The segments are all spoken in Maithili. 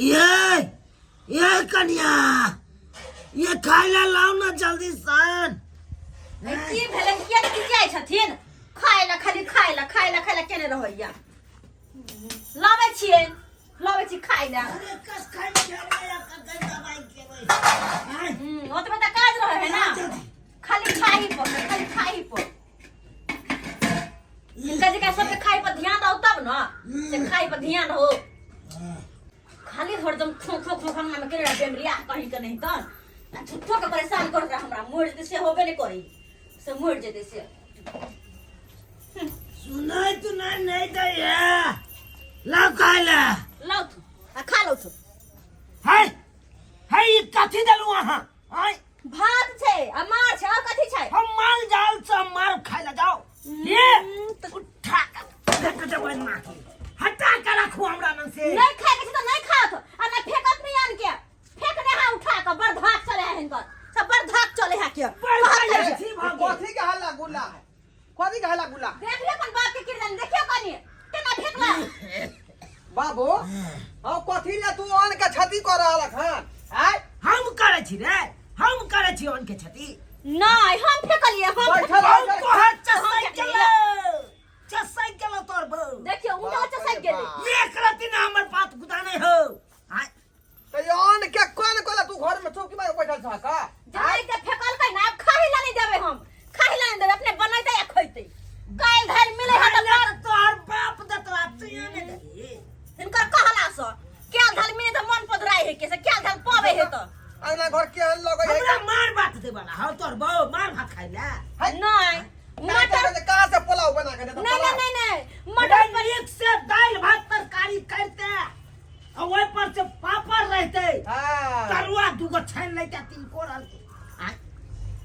ये ये कनिया ये खाय ला लाओ ना जल्दी सन। ए, की भेलै? किया चिचियाइ छथिन? खाय ला खाली, खाय ला, खाय ला, खाय ला केने रहैया। लाबै छियै, लाबै छी खाय ला। अरे कस खाय खेबै आ कते दवाई खेबै? आँय, ओतबे तऽ काज रहै है ना। जल्दी। खाली खाही पर, खाली खाही पर। हिनका जकाँ सबके खाय पर ध्यान दौ तब न से खाय पर ध्यान हो। खाली हरदम खो खो खो खो में केने रहै बेमरिया कहीं के नहीं तन आ झूठो के परेशान कर रहा हमरा। मर जेतै से होबे नहीं करी, से मर जेतै से। सुनाई तुनाई नहीं दै है, लाओ खाय ला। लाउ तू आ खा लौ तू। है है, ई कथी देलू अहाँ? आँय? भात छै आ माछ छै, और कथी छै? हम माल जाल से मार खाय ला जाओ ये उठा के फेंक देबै माँ के, हटा के रखू हमरा मन से। नहीं खाय के छै तऽ नहीं खात आ नहीं फेंकत नहीं आन के फेंकने है उठा के। बड़ धाक चले है हिनकर सब, बड़ धाक चले है के। बड़ भात धाक खाय छै। छी भऽ गेल। कथी के हल्ला गुल्ला है? कथी के हल्ला गुल्ला? देख ले अपन बाप के किरदानी, देखियो कनी केना फेंकला। बाबू, हाँ, कथी ले तू अन्न के क्षति कर रहल हन? आय? हम करै छी रे, हम करै छी अन्न के क्षति? नहीं, हम फेंकलिए, हम बैठल हम बैठल। तोहर चसै हम गेलो, चसै गेलो तोर बहू। देखियो उंडा चसै गेलै। एक रति ना हमर बात गुदाने हो। आय, तऽ ई अन्न के कोन कोला तू घर में चौकी मार बैठल छह का? जमाई के फेकलकै ना, आब खाही ला नहीं देबै हम, खाही ला नहीं देबै। अपने बनैतै आ खैतै। काल्हि धरि मिलै है तऽ खाय ला तऽ तोहर बाप देतो आ तू नहि देबही। हिनकर कहला से कैल धरि मिले तऽ मन पधराइ है के से कैल धरि पाबै है तऽ अंगना घर केहन लगै है? हमरा मार भात देबला हौ तोहर बहू, मार भात खाइ ला। नहीं, मटर मटर कहाँ से पुलाव बना के देता? नहीं नहीं नहीं नहीं, मटर मटर नीक से दालि भात तरकारी करते आ ओहि पर से पापड़ रहते, तरुआ दूगो छानि लैते, तिलकोर आर के। आँय,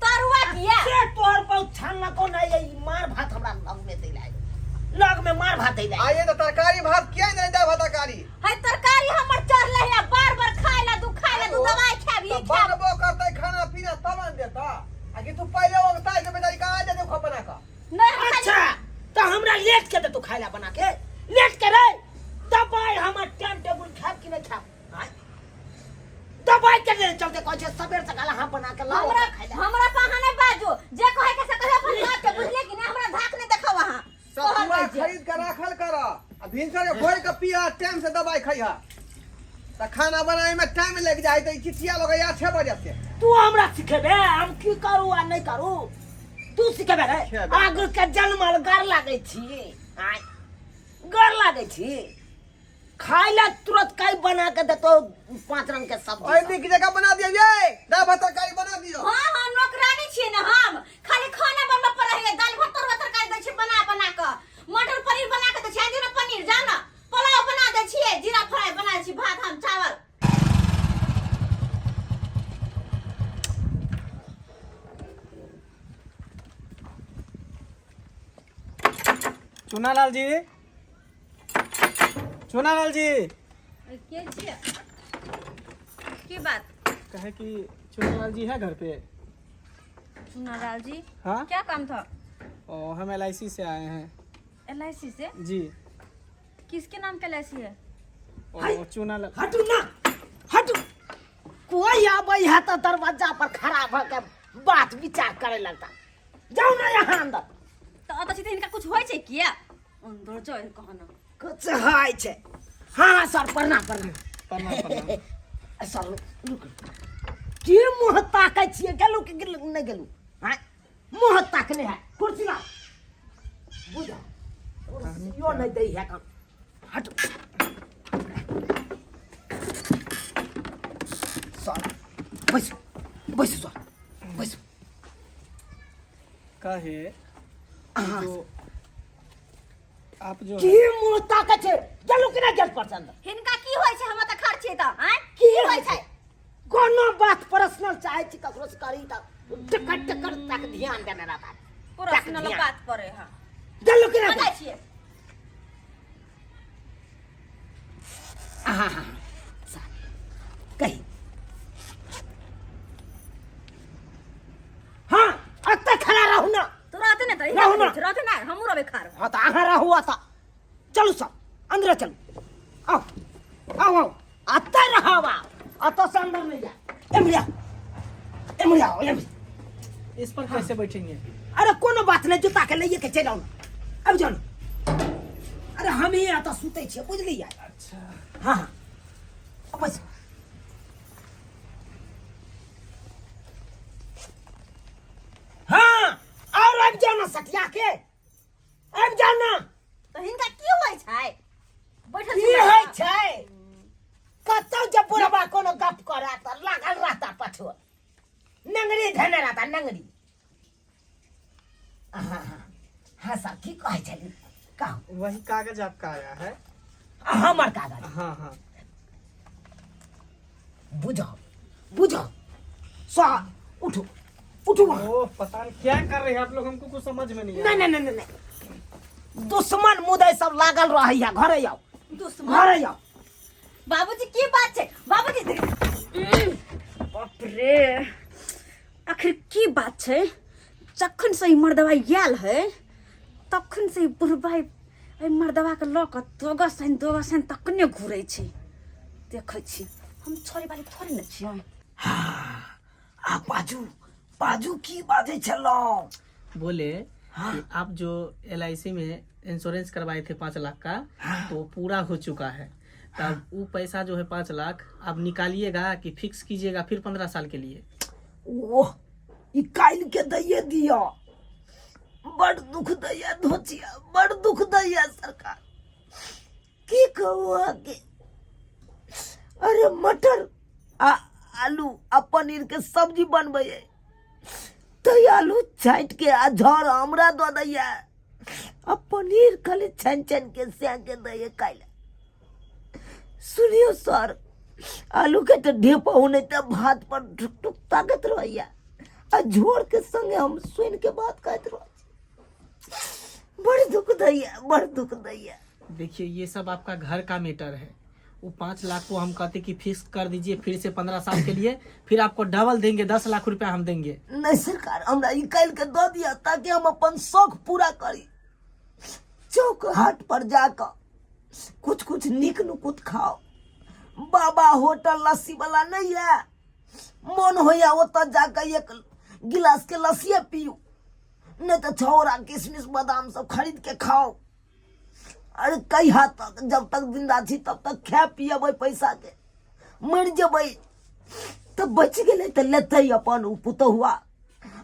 तरुआ किया? से तोहर बहुत छानलको नहीं, ई मार भात हमरा लग में दैला, लग में मार भात दैला। आइए तो तरकारी भात किया नहीं दाल भात तरकारी? है तरकारी हमर चढ़ले है बार बार, खाय ला दू, खाय ला दू, दवाई खाबी। तो बनबो करते खाना पीना तब न देता आ कि तू पहले ओगता के बेचारी कहाँ जेते खो बना का? नहीं, हम खाली- अच्छा, तो हमरा लेट के दे तू खाय ला बना के, लेट के रे दवाई हमर टाइम टेबुल खाब कि नहीं खाब? आँय? दवाई के ले चलते कहै छै सबेर सकाल अहाँ बना के लाओ। हमरा खाय ला। हमरा पर अहाँ नहीं बाजू, जे कहे के से कहे अपन बाप के, बुझलिए कि नहीं? हमरा धाक नहीं देखाओ अहाँ। सतुआ कहल कहै छै। खरीद के राखल कर आ भिनसर के घोर के पिया, टाइम से दवाई खइहा त खाना बनाए में टाइम लग जाए त ई चिचिया लगे 8 बजे से। तू हमरा सिखेबे हम की करू आ नहीं करू? तू सिखेबे रे? सिखेबे। आगू के जनमल गर लागै छी? आँय, गर लागै छी? खाय ला तुरंत कई बना के देतो 5 रंग के सब्जी ओए सब। नीक जगह बना दियो ये दाल भात तरकारी बना दियो। हाँ हाँ, नौकरानी छियै ने हम, खाली खाना बनबऽ पर रहैया। दालि भात तरुआ तरकारी दै छियै बना बना कऽ, मटर पनीर बना कऽ दै छियै, आइ पनीर जा ने पुलाव बना दै छियै, जीरा फ्राई बना दै छियै, भात हम चावल। चुनालाल जी, चुनालाल जी। के छियै? की बात? कहे कि चुनालाल जी है घर पे? चुनालाल जी? हाँ। क्या काम था? ओ हम एल से आए हैं। एल से? जी। किसके नाम के एल है? ओ चुनालाल। हटू ना, हटू। कोई आबै है तो दरवाजा पर खड़ा भ के बात विचार करे लगता। जाओ ना यहाँ अंदर। तऽ ओतऽ छी तऽ हिनका कुछ होइ छै किया? अंदर जाओ कहना। कुछ होइ छै? हाँ सर, प्रणाम प्रणाम। प्रणाम प्रणाम। सर रुक, की मुँह ताकै छियै? गेलू कि गेलू नहि गेलू? हाँ, मुँह ताकने है। कुर्सी लाओ, बुझो कुर्सियो नहीं दै है काम। हट सर, बैसू बैसू सर, बैसू। कहे हाँ। जो आप जो की मुँह ताकै छै? गेलू कि नहि गेल पर से अंदर? हिनका की होइ छै? हम तऽ खर्च छियै तऽ आँय? की होइ छै? कोनो बात पर्सनल चाहे छी ककरो से करी तऽ टकर टकर तक ध्यान देने रहता। पर्सनल बात करे। हां, गेलू कि नहि? जाइ छियै। हाँ हाँ, सर कही। हाँ, अतः खड़ा रहू ना। तो रहते ने तऽ रहू ना। रहते ना, हमहूँ रहबै खार। हाँ तऽ अहाँ रहू अतः। चलू सर, अंदर चलू, आओ आओ आओ। अतऽ रहब आब, अतऽ से अंदर नहि जा। एम्हर आ, एम्हर आओ, एम्हर। इस पर कैसे बैठेंगे? अरे कोनो बात नहि, जूता के लइए के चलि आउ ने, आबि जाउ ने। अरे हम ही एतऽ सुतै छियै, बुझलियै? अच्छा। हाँ हाँ, बस। हाँ, और आबि जाउ ने सटिया के, आबि जाउ ने। तऽ हिनका की होइ छै बैठल? की होइ छै? कतौ जब बुढ़बा कोनो गप करे तऽ लागल रहता पछुआ, नंगरी धेने रहता नंगरी। हाँ हाँ हाँ सर, की कहै छली, कहू। वही कागज आपका आया है। हमर कागज? हाँ हाँ। बुझो बुझो सर, उठो उठो वहाँ। ओ पता नहीं क्या कर रहे हैं आप लोग, हमको कुछ समझ में नहीं नहीं। आया। नहीं नहीं नहीं नहीं, दुश्मन मुदै सब लागल रहैया। घरे आउ। दुश्मन? घरे आउ। बाबूजी, की बात छै बाबूजी? बाप रे, आखिर की बात छै? जखन से ई मर्दवा आयल है तखन से ई बुढ़बा एहि मर्दवा के लऽ कऽ दोगस सन दोगस सन तखने घुरै छै। देखै छी, हम छोड़ै वाली थोड़े ने छियै। आ बाजू बाजू, की बाजै छलहुँ? बोले कि आप जो एल में इंश्योरेंस करवाए थे 5 लाख का, तो वो पूरा हो चुका है। तब वो पैसा जो है 5 लाख, आप निकालिएगा कि फिक्स कीजिएगा फिर 15 साल के लिए? ओह, ई काल्हि के दैये दिअ। बड़ दुख दैया धोचिया, बड़ दुख दैया सरकार, की कहू अहाँके। अरे मटर आ आलू आ पनीर के सब्जी बनबै तऽ आलू छाँटि के आ झर हमरा दऽ दैया आ पनीर खाली छानि छानि के सेह के दैया। काल्हि सुनियौ सर, आलू के तऽ ढेपहु नहि तऽ भात पर टुक टुक ताकत रहैया आ झोर के संगे हम सुनि के बात कहैत रहै छी। बड़ दुख दैया, बड़ दुख दैया। देखिए, ये सब आपका घर का मैटर है। वो 5 लाख को हम कहते कि फिक्स कर दीजिए फिर से 15 साल के लिए, फिर आपको डबल देंगे, 10 लाख रुपया हम देंगे। नहि सरकार, हमरा ई काल्हि के दऽ दिअ ताकि हम अपन शौक पूरा करी। चौक हाट पर जाकऽ कुछ कुछ नीक नुकुत खाओ। बाबा होटल लस्सी वाला नहि यऽ, मन होइया ओतऽ जाकऽ एक गिलास के लस्सिए पियू, नहि तऽ छौड़ा किशमिश बादाम सब खरीद के खाओ। अरे कहिया तक? जब तक जिंदा छी तब तक खाए पियबै पैसा के। मरि जेबै तऽ बचि गेलै तऽ लेतै अपन ओ पुतहुआ,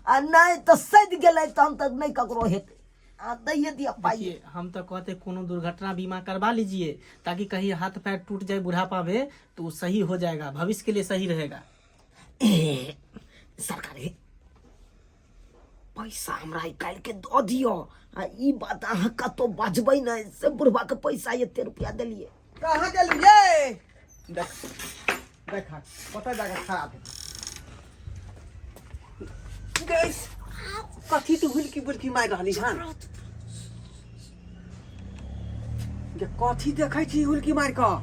आ नहि तऽ सधि गेलै तहन तऽ नहि ककरो हेतै। आ दैये दिअ पाइ। देखिए, हम तो कहते कोनो दुर्घटना बीमा करवा लीजिए ताकि कहीं हाथ पैर टूट जाए बुढ़ापा में तो वो सही हो जाएगा, भविष्य के लिए सही रहेगा। ए सरकार, हे पैसा हमरा आइ काल्हि के दऽ दिअ आ ई बात अहाँ कतौ बजबै नहि से बुढ़बा के पैसा एते रुपया देलियै। कहाँ गेलू ये? देख देख, कतऽ जाके खराब है गैस। कथी तू हुलकी बुलकी मारि रहली हन गे? कथी देखै छी हुलकी मारि कऽ?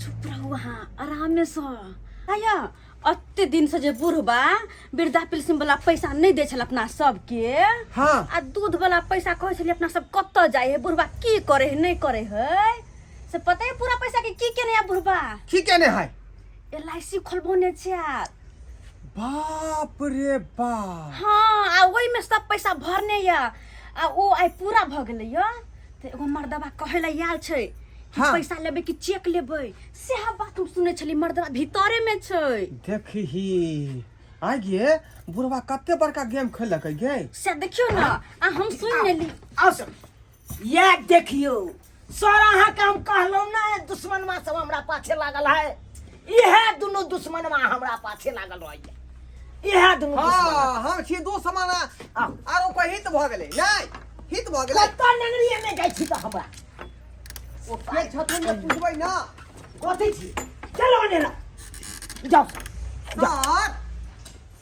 चुप रहू अहाँ, आरामे सँ। आया अते दिन से जे बुढ़बा वृद्धा पेंशन वाला पैसा नहि दै छल अपना सबके, आ दूध वाला पैसा कहै छलियै अपना सब, कतऽ जाइ है बुढ़बा, की करे है, नहि करे है, से पता है पूरा पैसा के की केने है बुढ़बा? की केने है? एल I C खोलबौने छै आब। बाप रे बाप! हाँ, आ ओहिमे सब पैसा भरने यऽ आ ओ आइ पूरा भऽ गेलै यऽ तऽ एगो मर्दबा कहै लए आयल छै कि पैसा लेबै कि चेक लेबै। सएह बात हम सुनै छली, मर्दबा भीतरे मे छै। देखही आइ गे, बुढ़वा कते बड़का गेम खेलकै गे। से देखियौ ने, आ हम सुनि लेली। आउ सर, इएह देखियौ सर, अहाँके हम कहलहुँ ने दुश्मनमा सब हमरा पाछे लागल है। इएह दुनू दुश्मनमा हमरा पाछे लागल रहैया, इएह दुनू दुश्मन। हाँ, हम छी दू समाना। आउ। आरो कोई हित भऽ गेलै नहि, हित भऽ गेलै। कतऽ नगरीये मे जाइ छी तऽ हमरा ओ के छथिन जे पुछबै ना? कथी छी? चलो नेरा, जाओ। सर,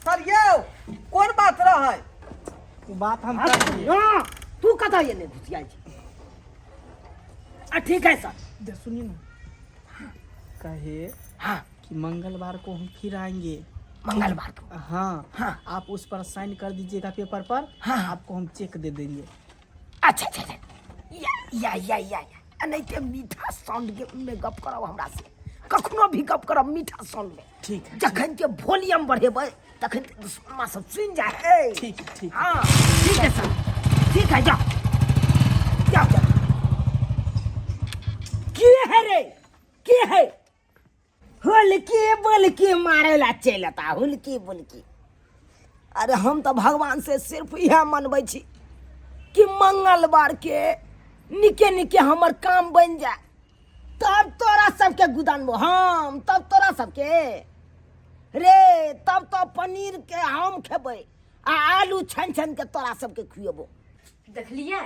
सर यौ, कोन बात रहै? वो बात हम कर दिए। हाँ, तू कतऽ एने घुसियाइ छी? आ ठीक है सर। दे सुनिए ना, कहे कि मंगलवार को हम फिर आएंगे। मंगलवार को? हाँ। आप उस पर साइन कर दीजिएगा पेपर पर। आपको हम चेक दे देंगे। अच्छा अच्छा अच्छा, या या या या या, एनाहिते मीठा साउंड के में गप करब हमरा से। कखनो भी गप करब मीठा साउंड में। ठीक है। जखन के वॉल्यूम बढ़ेबै तखन के दुश्मनमा सब सुनि जाए है। ठीक है, ठीक। हाँ ठीक है सर, ठीक है, जाओ जाओ जाओ। के है रे, के है? हुलकी बुलकी मारे ला चलि एता, हुलकी बुलकी। अरे हम तऽ भगवान से सिर्फ इएह मनबै छी कि मंगलवार के निके निके हमर काम बनि जाए, तब तोरा सबके गुदानबो हम, तब तोरा सबके रे, तब तो पनीर के हम खेबै आ आलू छानि छानि के तोरा सबके खुएबो। देखलियै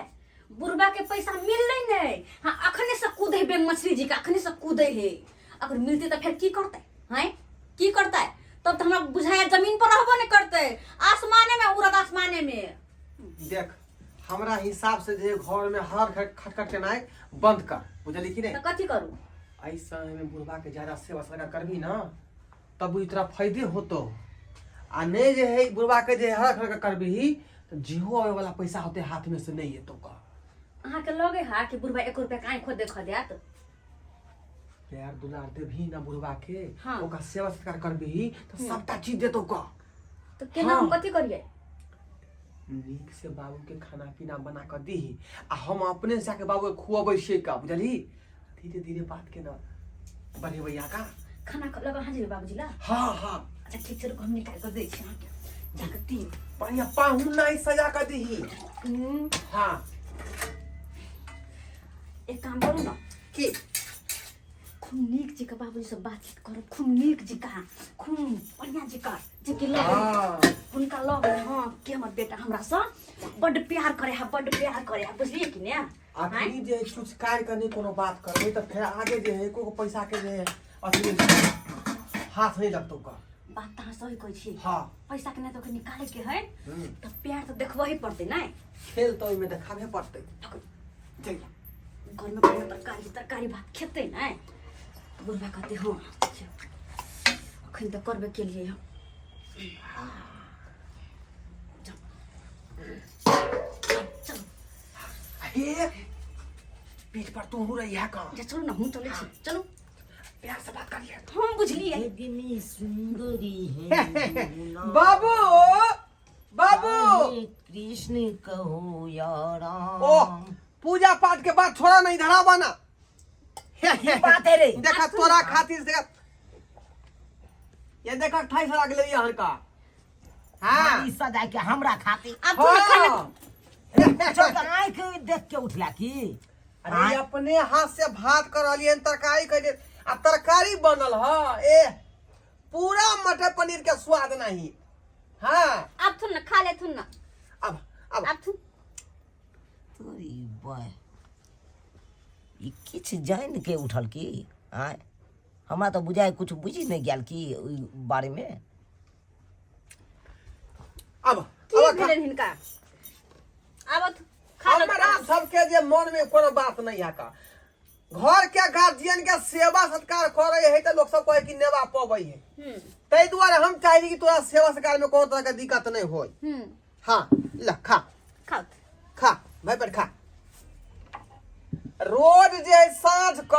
बुढ़बा के पैसा मिललै नहीं। हाँ अखने से कूदे है बेंग मछली जी के, अखने से कूदे है। अगर मिलते तो फिर की करते हैं, की करते? तब तो हमरा बुझाया जमीन पर रहबो नहीं करते, आसमाने में उड़त, आसमाने में। देख हमरा हिसाब से जे घर में हर खटखट केनाइ बंद कर, बुझली कि नहीं? तो कथी करू? एहि समय में बुढ़बा के ज्यादा सेवा सत्कार करबी ना तब ई तोरा फायदे होतो, आ नहीं जे है बुढ़बा के जे हर खटखट करबी तो जेहो आवे वाला पैसा होते हाथ में से नहीं एतो का। अहाँ के लगे हा कि बुढ़बा 1 रुपया के आँखो देख देत? प्यार दुलार देबही ना बुढ़बा के, हाँ। ओकरा सेवा सत्कार करबही तो सबटा चीज देतो का। तो केना हम हाँ। कथी करिए? नीक से बाबू के खाना पीना बना कऽ दीही आ हम अपने से जाके बाबू के खुअबै छियै का, बुझलही? धीरे धीरे बात के ना बढ़ेबै का। खाना लगा हाँ जेबै बाबूजी ला? हाँ हाँ। अच्छा ठीक छै, रुकू हम निकालि कऽ दै छी अहाँके, जाकऽ दियौ। बढ़िया पाहुन नहीं सजा कऽ दीही। हाँ। एक काम करू ना। की? खूब नीक जकाँ बाबूजी से बातचीत करब, खूब नीक जकाँ, खूब बढ़िया जकाँ, जे कि लगे हाँ। हुनका लगे हाँ कि हमर बेटा हमरा से बड्ड प्यार करे है, बड्ड प्यार करे है, बुझलियै कि ने? अखनी जे कुछ कार्य के नहीं कोनो बात करबै तऽ फेर आगे जे है एको पैसा के जे है अथी नहीं, हाथ नहीं लगतौ का। बात तऽ अहाँ सही कहै छी। हाँ। पैसा के नहि तऽ निकाले के है तऽ प्यार तऽ देखबही पड़तै नै? खेल तऽ ओहिमे देखाबे पड़तै। जइया घर में बढ़िया तरकारी तरकारी भात खेतै नै बुढ़बा कहतै हाँ अखन तऽ करबे केलियै हम। चल हे पीठ पर तू रही है कहाँ? जा चलू ना, हम चलै छी, चलू। प्यार से बात करिए। हम बुझलियै। इतनी सुंदरी है बाबू बाबू कृष्ण कहो या राम। ओ पूजा पाठ के बाद छोड़ा नहीं धरा बना। की बात है रे? देखा तोरा खातिर से ये देखा 28 लाख ले यहाँ का। हाँ। ई सजा के हमरा खातिर। अब तू खाना हाँ। चल आँख देख के उठला की? अरे ये अपने हाथ से भात कर रही तरकारी कर आ तरकारी बनल ह ए पूरा मटर पनीर के स्वाद नहीं। हाँ। अब थुन ना खा ले थुन ना। अब अब अब थुन। तोरी बाय ई किछ जान के उठल की? आय हमरा तो बुझाय कुछ बुझी नहीं गेल की ओइ बारे में। अब की अब भेलनि हिनका? आब खा लो। हमरा सबके जे मन में कोनो बात नहीं है का, घर के गार्जियन के सेवा सत्कार करे है तो लोग सब कहे कि नेवा पबै है, ताहि दुआरे हम चाहे कि तोरा सेवा सत्कार में कोनो तरह के दिक्कत नहीं होय। हाँ ल खा खाओ खा भाई पर खा। रोज जे है साँझ क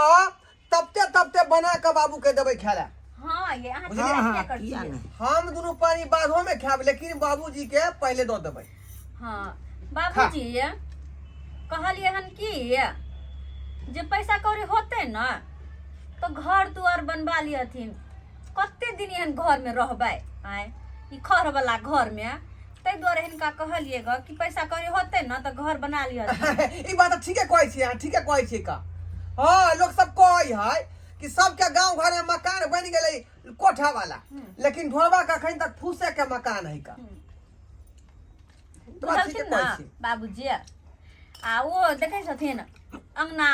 तबते तबते बना के बाबू के देबै खाय ला। हाँ, ये अहाँ बुझलियै? किया हाँ, करतियै? किया नहि? हम दुनू पानी बाधो में खायब लेकिन बाबूजी के पहले दऽ देबै। हाँ बाबूजी कहलियै हन कि जे पैसा कौड़ी होते न तो घर दुआर बनवा लियथिन। कते दिन एहन घर में रहबै आँय, ई खर वाला घर में, ताहि दुआरे हिनका कहलियै ग कि पैसा कौड़ी होते न तो घर बना लियथिन। ई बात तऽ ठीके कहै छियै अहाँ, ठीके कहै छियै का। हाँ लोक सब कहै है कि सबके गांव घर में मकान बनि गेलै कोठा वाला, लेकिन ढोरबा के अखन तक फूसे के मकान है का। तो बात ठीके बुझलखिन न कहै छी। बाबूजी? आ ओ देखै छथिन अंगना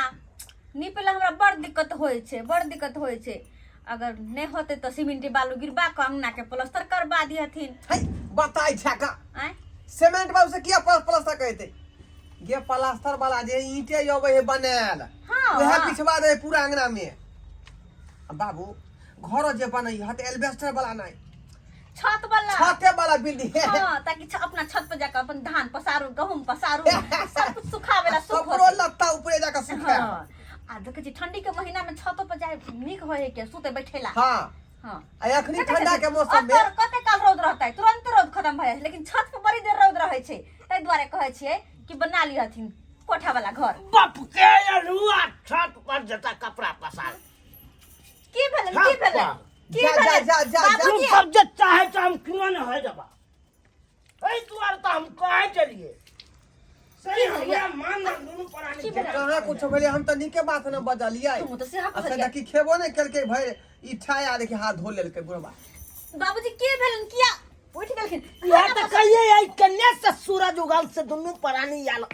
निपै लए हमरा बड़ दिक्कत होइ छै, बड़ दिक्कत होइ छै। अगर नहि होतै तऽ सीमेंट बालू गिरबा कऽ अंगना के प्लास्टर करबा दिहथिन। है बताइ छै का। आँय? सीमेंट बालू से किया प्लास्टर करतै? गे प्लास्टर वाला जे ईंटे अबै है बनायल, हाँ। वएह बिछवा दे पूरा अंगना में। आ बाबू घर जे बनै है तऽ एल्बेस्टर वाला नहि, छत वाला, छते वाला बिल्डिंग। हाँ, ताकि अपना छत पर जाकर अपन धान पसारू, गहूम पसारू, सब कुछ सुखावे ला सुख कपड़ो होतै। लत्ता ऊपरे जाकर सुखाए। हाँ। आ देखै छी ठंडी के महीना में छतो पर जाय नीक होय है के सुते बैठेला। हाँ। हाँ। आ अखनी ठंडा के मौसम में अतर कते काल रौद रहतै, तुरंत रौद खत्म भऽ जाइ छै, लेकिन छत पर बड़ी देर रौद रहै छै, ताहि दुआरे कहै छियै कि बना लिहथिन कोठा वाला घर। बाप के अरुआ छत पर जता कपड़ा पसार। की भेलै, की भेलै, की जा, जा, भेलै? जा, जा, जा। बाबूजी, तू सब जे चाहे तऽ हम क्यों नहि होइ देबा, एहि दुआरे तऽ हम कहै छलियै सही हमरा मान ना दुनू प्राणी की भेलै? कहाँ कुछ भेलै, हम तऽ नीके बात ने बजलियै। तुम तऽ सेहा अच्छा कहलियै। देखी खेबो नहि केलकै भरि ई छाया, देखी हाथ धो लेलकै बुढ़बा। बाबूजी की भेलन, किया उठि गेलखिन? इएह तऽ कहियै एहि कन्या से सूरज उगल से दुनू प्राणी आयल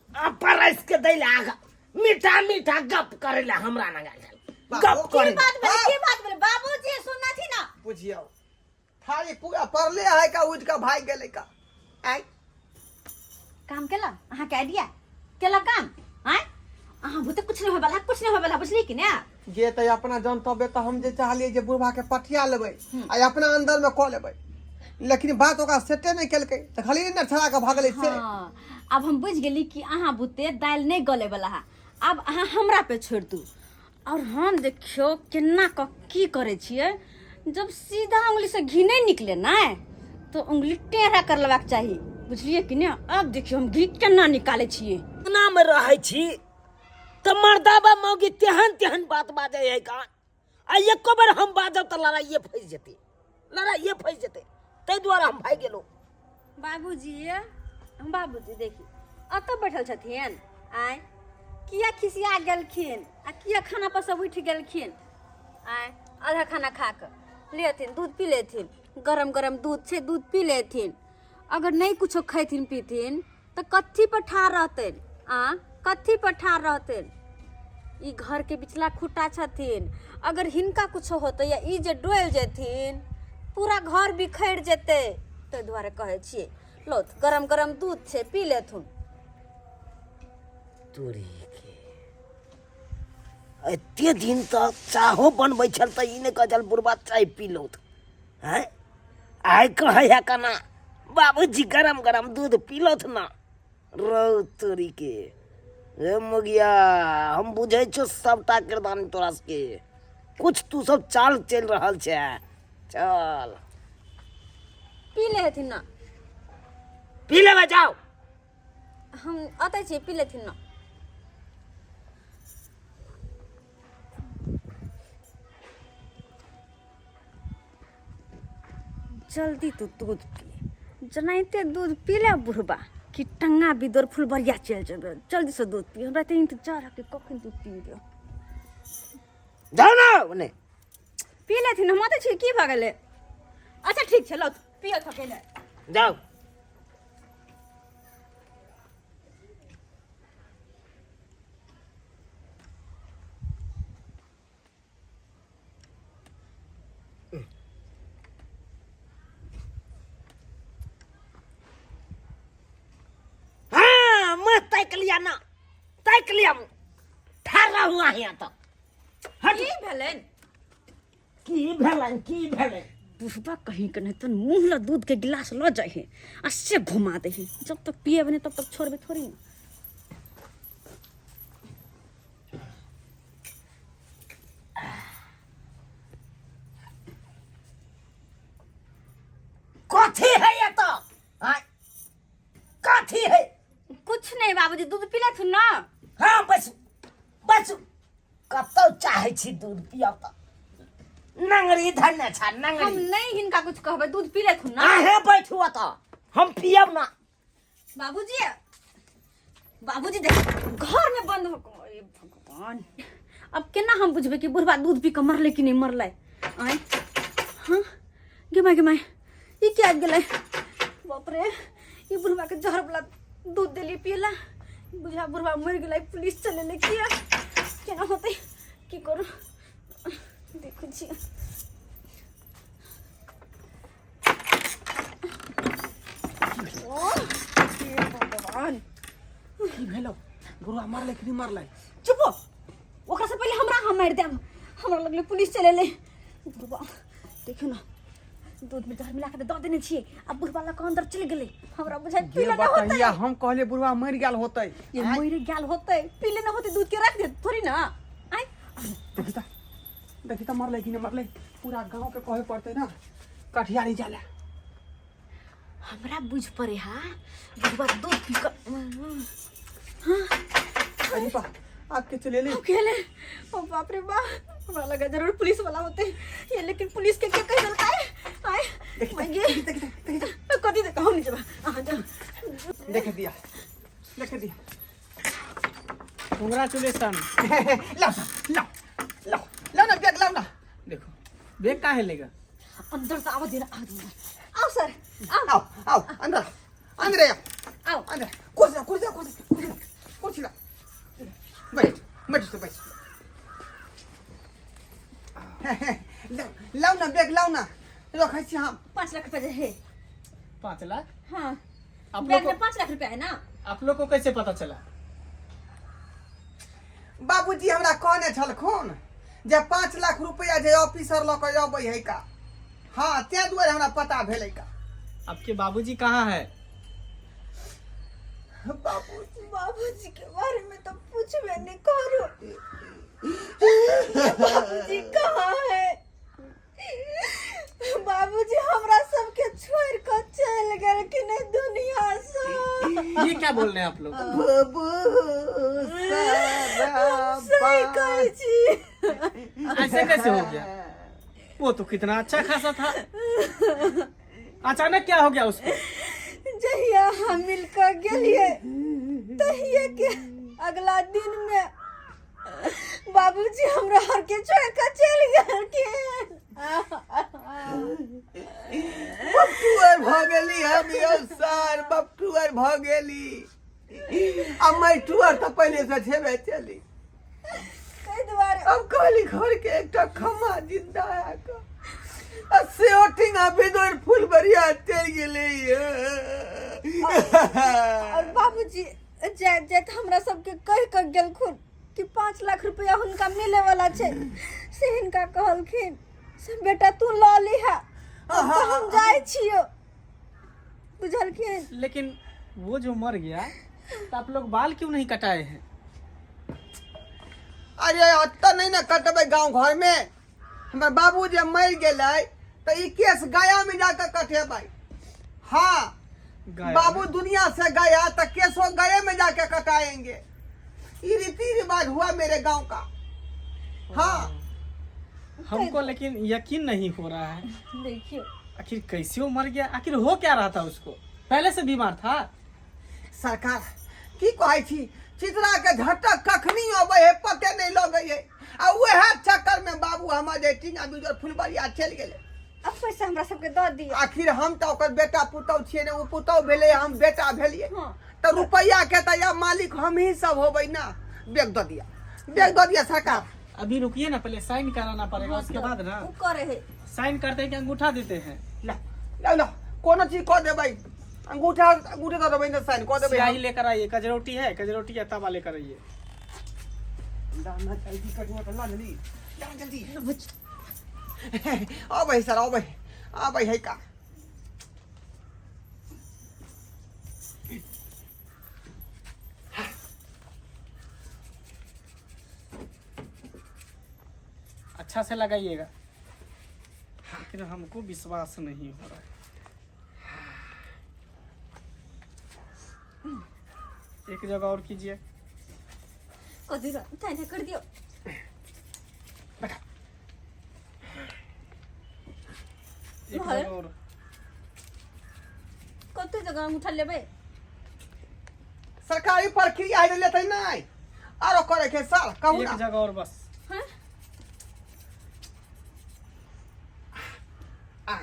आ परसि के दै लए आगा मीठा मीठा गप करै लए हमरा लग आयल गप की करै बात भेलै, की बात भेलै बाबूजी? सुनथि ना। बुझियौ थारी पूरा पड़ले है का उठ का भाग गेलै का आय। काम केला अहाँके आइडिया केला काम आय, अहाँ बुते कुछ नहीं होय वाला, कुछ नहीं होय वाला, बुझली कि ने? जे तऽ अपना जनतबे तऽ हम जे चाहलियै जे बुढ़बा के पठिया लेबै आ अपना अंदर में कऽ लेबै, लेकिन बात ओकरा सेटे नहि केलकै तऽ खाली ने छड़ा के भागलै से। हाँ, आब हम बुझि गेली कि अहाँ बुते दालि नहि गले वाला है, आब अहाँ हमरा पे छोड़ि दू और हम देखियौ केना कऽ की करै छियै। जब सीधा उंगली से घी नहि निकले ने तो उंगली टेढ़ा कर लेबाक चाही, बुझलियै कि ने? आब देखियौ हम घी केना निकालै छियै। अंगना में रहै छी तऽ मर्दाबा मौगी तेहन तेहन बात बाजै है कान, आ एको बेर हम बाजब तऽ लड़ाइए फँसि जेतै, लड़ाइए फँसि जेतै, ताहि दुआरे हम भागि गेलहुँ। बाबूजी, बाबूजी देखी अतऽ बैठल छथिन, आँय किया खिसिया गेलखिन आ किया खाना पर सब उठि गेलखिन? आँय आधा खाना खा कऽ लेथिन, दूध पी लेथिन, गरम गरम दूध छै, दूध पी लेथिन। अगर नहि कुछो खैथिन पीथिन तऽ कथी पर ठाढ़ रहतनि? आ कथी पर ठाढ़ रहतनि? ई घरके बिचला खुट्टा छथिन, अगर हिनका कुछो होतै या ई जे डोलि जेथिन पूरा घर बिखरि जेतै, ताहि दुआरे कहै छियै लौथ गरम गरम दूध छै, पी लेथुन। तोरी के एते दिन तक चाहो बनबै छल तऽ ई नहि कहै छल बुढ़बा चाय पी लौथ, हैं आइ कहै है केना बाबूजी गरम गरम दूध पी लौथ ना। रौ तोरी के रे मुगिया, हम बुझै छौ सबटा किरदानी तोरा सबके, कुछ तू सब चाल चलि रहल छै, चल पी ले हेथिन ना। पी लेबै जाओ। हम अतै छियै, पी लेथिन ना। जल्दी तू दूध पी, जेनाहिते दूध पी ले बुढ़बा कि टंगा बिदोर फुलबरिया चलि जेबै। जल्दी से दूध पी, हमरा तऽ इंतजार है कि कखन दूध पीबै। जाओ ना ओने। पी लेथिन, हम अतै छियै, की भऽ गेलै? अच्छा ठीक छै, लौथ पियत अकेले जाओ। हाँ मैं ताक लिया ना, ताक लिया, ठाढ़ रहू यहाँ तो। हट। की भेलनि? की भेलनि, की भेलनि? बुढ़बा कहीं के नहीं तो मुँह ल दूध के गिलास ल जाइ है आ से घुमा दे है, जब तक पिएबे नहीं तब तक छोड़बे थोड़ी ना। कथी है ये तो? आय, कथी है? कुछ नहीं बाबूजी, दूध पी लेथुन ना। हाँ बस बस, कतौ चाहे छी दूध पियब तऽ नंगरी धन्य छा हम नंगरी। नहीं हिनका कुछ कहबै, दूध पी लेथुन ना। अहें बैठू ओतऽ, हम पियब ना। बाबूजी, बाबूजी देख घर में बंद हो, अरे भगवान अब केना हम बुझबै कि बुढ़बा दूध पी कऽ मरलै कि नहि मरलै? आँय हाँ गे माय, गे माय, ई क्या आबि गेलै? बाप रे, ई बुढ़बा के जहर वाला दूध देलियै पियला, बुझा बुढ़बा मरि गेलै, पुलिस चलेलै किया? केना होतै, की करू? देखै छियै। ओ हे भगवान, की भेलो बुढ़वा, मरलै कि नहि मरलै? चुप हो, ओकरा से पहिले हमरा हम मारि देब। हमरा लगलै पुलिस चलि एलै। बुढ़बा देखियौ ने दूध में जहर मिला के दऽ देने छियै आ बुढ़बा लऽ कऽ अंदर चलि गेलै, हमरा बुझाइ ये पीले न होतै। बतैया हम कहलियै बुढ़वा मरि गेल होतै। ये मरि गेल होतै, पीले न होतै दूध के, राख दे थोड़ी ना। देखी त, देखी त, मरलै कि नहि मरलै। पूरा गाँव के कहे पड़तै ना, कठियारी जाला। हमरा बुझ पड़े हा बुढ़वा दूध पी कर। अरे बा, आपके चले ले। अकेले। ओ बाप रे बा, हमरा लगा जरूर पुलिस वाला होते ये, लेकिन पुलिस के के कह देलकै आय। देखी त, मांगे। देखी त, देखी त, देखी त। कथी दे कहू नहीं जबा अहाँ जा। देख दिया, देख दिया। कंग्रेचुलेसन। लाओ सर, लाओ लाओ लाओ ना बैग, लाओ ना। देखो, बैग काहे लेगा? अंदर से आवाज दे रहा, आवाज दे रहा। आओ सर, आओ। आओ आओ, अंदर अंदर आओ। आओ। अंदर कुर्सी लाओ, कुर्सी लाओ, कुर्सी कुर्सी लाओ, कुर्सी लाओ। बैठ बैठ से बैठ। लाओ लाओ ना बैग, लाओ ना, रखै छी हम। 5 लाख रुपया जे है। 5 लाख? हाँ। आप बैग लोग में को 5 लाख रुपया है ना? आप लोग को कैसे पता चला? बाबूजी हमरा कहने छलखुन जे 5 लाख रुपया जे ऑफिसर लऽ कऽ अबै है का। हाँ, ताहि दुआरे हमरा पता भेलै का। आपके बाबूजी कहाँ है? बाबूजी। बाबूजी के बारे में तो पूछबे नहीं करो। बाबूजी कहाँ है? बाबूजी हमरा सबके छोड़ कर चल गए कि नहीं दुनिया से? ये क्या बोल रहे हैं आप लोग? बाबू। हम सही कहै छी। ऐसे कैसे हो गया? वो तो कितना अच्छा खासा था, अचानक क्या हो गया उसको? जहिया हम मिलकर गेलिए तहिया के अगला दिन में बाबूजी हमरा हर के छोड़ कर चल गेलखिन। बपटुअर भऽ गेली हम यौ सर, बपटुअर भऽ गेली आ मैटुअर तऽ पहिले से छेबे चली। ताहि दुआरे अब कहली घर के एकटा खम्मा जिंदा है का, आ सेहो ठिंगा बेदोर फूल बढ़िया चलि गेलै। और बाबूजी जाइत जाइत हमरा सबके कहि कऽ गेलखुन कि 5 लाख रुपया हुनका मिले वाला छै, से हिनका कहलखिन से बेटा तू लऽ लिहा, अब तऽ हम जाइ छियो, बुझलखिन। लेकिन वो जो मर गया तो आप लोग बाल क्यों नहीं कटाए हैं? अरे, एतऽ नहि ने कटबै गाँव घरमे। हमर बाबू जे मरि गेलै तऽ ई केस गया में जाकऽ कटेबै। हाँ। गया? बाबू दुनिया से गया तो केसो गए में जाके कटाएंगे। ये रीति रिवाज हुआ मेरे गांव का। हाँ। हमको लेकिन यकीन नहीं हो रहा है। देखियो। आखिर कैसे वो मर गया? आखिर हो क्या रहा था उसको? पहले से बीमार था? सरकार, की कहै छी, चित्रा के झटक कखनी अबै है पते नहीं लगै है, आ वएह चक्कर में बाबू हमर जे टीना बिजोर फुलबरिया चलि गेलै। अब पैसा हमरा सबके दऽ दिअ। आखिर हम तऽ ओकर बेटा पुतहु छियै ने, ओ पुतहु भेलै, हम बेटा भेलियै। तऽ रुपैआ के तऽ या मालिक हमही सब होबै ना। बैग दऽ दिअ, बैग दऽ दिअ सरकार। अभी रुकिए ना, पहले साइन कराना पड़ेगा, उसके बाद ना। ओ करे है। साइन करते हैं कि अंगूठा देते हैं? ला ला ला, कोनो चीज कऽ देबै, अंगूठा अंगूठा दऽ देबै ने, साइन कऽ देबै। स्याही लेकर आइए, कजरोटी है? कजरोटी या ताबा लेकर आइए। ला ना जल्दी, कटुआ के ला जल्दी, ला जल्दी। अबै सर, अबै अबै है का। अच्छा से लगाइएगा, लेकिन हमको विश्वास नहीं हो रहा है। एक जगह और कीजिए। कथी साइन कर दियौ। एक भर। जगह और। कते जगह अंगूठा लेबै? सरकारी प्रक्रिया है, लेतै नहि, आरो करे के सर, कहू एक ना। जगह और बस। हाँ। आ,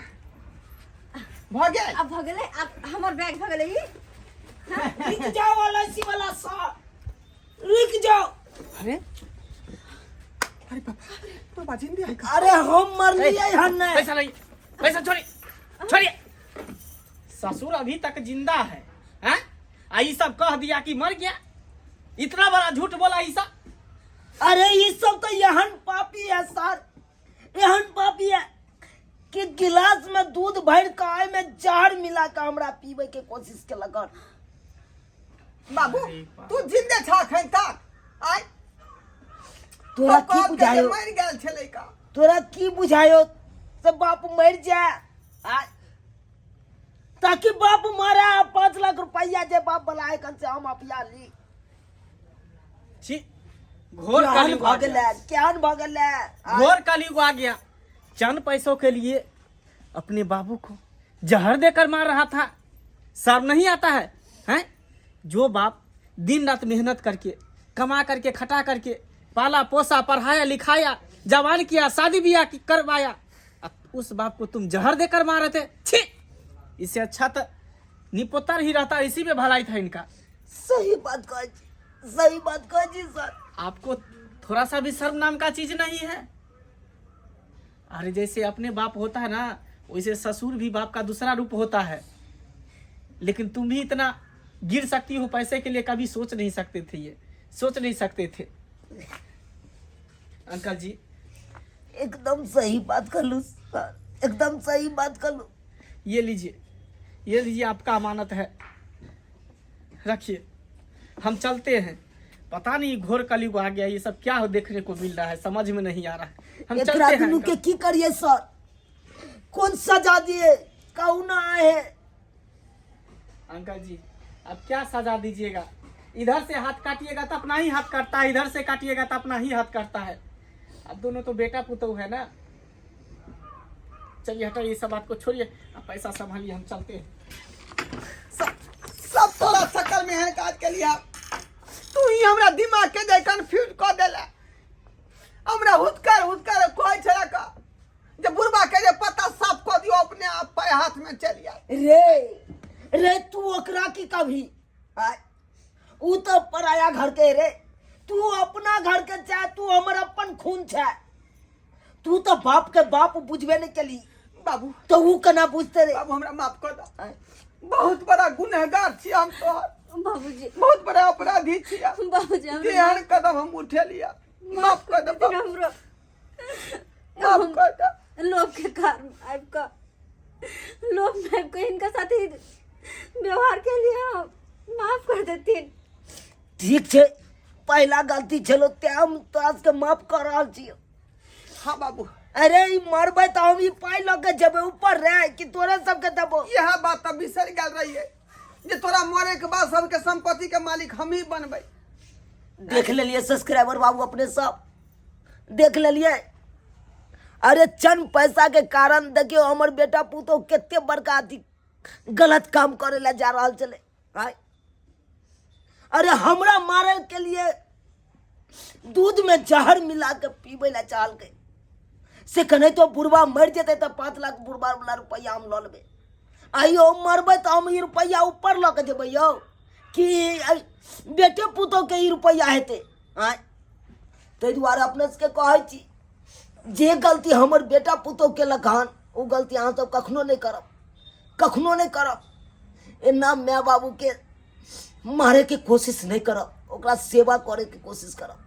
भऽ गेल। आब भऽ गेलै, आब हमर बैग भऽ गेलै ई। रुक जाओ एलआईसी वाला साहब, रुक जाओ। अरे अरे बाप, बाबा जिंदा है का? अरे, हम मरलिए हन नहीं। पैसा नहीं, पैसा छोड़िए, छोड़िए। ससुर अभी तक जिंदा है, हैं? आ ई सब कह दिया कि मर गया। इतना बड़ा झूठ बोला ई सब। अरे, ये सब तो यहन पापी है सर, एहन पापी है कि गिलास में दूध भर के आय में जहर मिला के हमरा पीवे के कोशिश केलक हन। बाबू, अरे बाप। तू जिंदे छा अखन तक? आय तोरा की कहलकै जे बुझायो मरि गेल छलै का तोरा की बुझायो से बाप मर जाए आ ताकि बाप मारे आ 5 लाख रुपया जे बाप वाला है कन से हम अपिया ली। छी, घोर केहन कलयुग आ भऽ गया। गेलै, केहन भऽ गेलै आ? घोर कलयुग आ गया। चंद पैसों के लिए अपने बाबू को जहर देकर मार रहा था। शर्म नहीं आता है, हैं? जो बाप दिन रात मेहनत करके, कमा करके, खटा करके पाला पोसा, पढ़ाया लिखाया, जवान किया, शादी ब्याह की करवाया, अब उस बाप को तुम जहर देकर मार रहे थे। छी, इससे अच्छा तो निपोतर ही रहता, इसी में भलाई था इनका। सही बात कहै छी, सही बात कहै छी सर। आपको थोड़ा सा भी शर्म नाम का चीज नहीं है। अरे, जैसे अपने बाप होता है ना, वैसे ससुर भी बाप का दूसरा रूप होता है। लेकिन तुम भी इतना गिर सकती हो पैसे के लिए, कभी सोच नहीं सकते थे। ये सोच नहीं सकते थे अंकल जी। एकदम सही बात कहलू सर, एकदम सही बात कहलू। ये लीजिए, ये लीजिए, आपका अमानत है, रखिए। हम चलते हैं। पता नहीं घोर कलयुग आ गया। ये सब क्या हो देखने को मिल रहा है, समझ में नहीं आ रहा है। हम एकरा चलते हैं दुनू अंकल। के की करिए सर? कौन सजा दिए? कहू ना आए। अंकल जी, अब क्या सजा दीजिएगा? इधर से हाथ काटिएगा तो अपना ही हाथ काटता है, इधर से काटिएगा तो अपना ही हाथ काटता है। अब दोनों तो बेटा पुतोह है ना। चलिए, हटाइए, ये सब बात को छोड़िए। अब पैसा संभालिए, हम चलते हैं। सब सब तोरा चक्कर में एहन काज के लिया। तू ही हमरा दिमाग के दे कंफ्यूज कऽ देला। हमरा हुदकर हुदकर कहै छला का जे बुढ़बा के जे पता साफ कऽ दियो, अपने आप पाय हाथ में चलि आयल। रे रे, तू ओकरा की कभी आय? ऊ तो पराया घर के रे, तू अपना घर के चाहे। तू हमर अपन खून छै। तू तो बाप के बाप बुझबे नहीं केली। बाबू। तो ऊ केना बुझते रे? बाबू, हमरा माफ कऽ दऽ। आय। बहुत बड़ा गुनहगार छी हम तोहर। बाबूजी। बहुत बड़ा अपराधी छी हम। बाबूजी, हमरा एहन कदम हम उठेलिया, माफ कऽ दऽ बाबू। हमरो माफ कऽ दऽ। लोभ के कारण आबि कऽ, लोभ में आबि कऽ हिनका साथे व्यवहार के लिए हम माफ कर देथिन। ठीक छै, पहिला गलती छलो, तें हम तोरा सबके माफ कऽ रहल छियौ। हाँ बाबू। अरे, ई मरबै तऽ हम ई पाइ लऽ के जेबै ऊपर रे कि तोरे सबके देबो? यह बात तऽ बिसरि गेल रहिए जे तोरा मरे के बाद सबके संपत्ति के मालिक हम ही बनबै। देख लेलिए सब्सक्राइबर बाबू, अपने सब देख लेलिए। अरे, चंद पैसा के कारण देखियो हमर बेटा पुतोह कते बड़का अथी गलत काम करे ला जा रहल छलै आय। अरे, हमरा मारे के लिए दूध में जहर मिला के पीबै ला चाहलकै। से कने तो बुढ़बा मरि जेतै तऽ 5 लाख बुढ़बा वाला रुपैआ हम लऽ लेबै। आइयो मरबै तऽ हम ई रुपैआ ऊपर लऽ के जेबै यौ कि बेटे पुतोहके ई रुपैआ हेतै आँय? ताहि दुआरे अपने सबके कहै छी, जे गलती हमर बेटा पुतोह केलक हन, ओ गलती अहाँ सब कखनो नहि करब, कखनो नहि करब। एना माय बाबूके मारैके कोशिश नहि करब, ओकरा सेवा करैके कोशिश करब।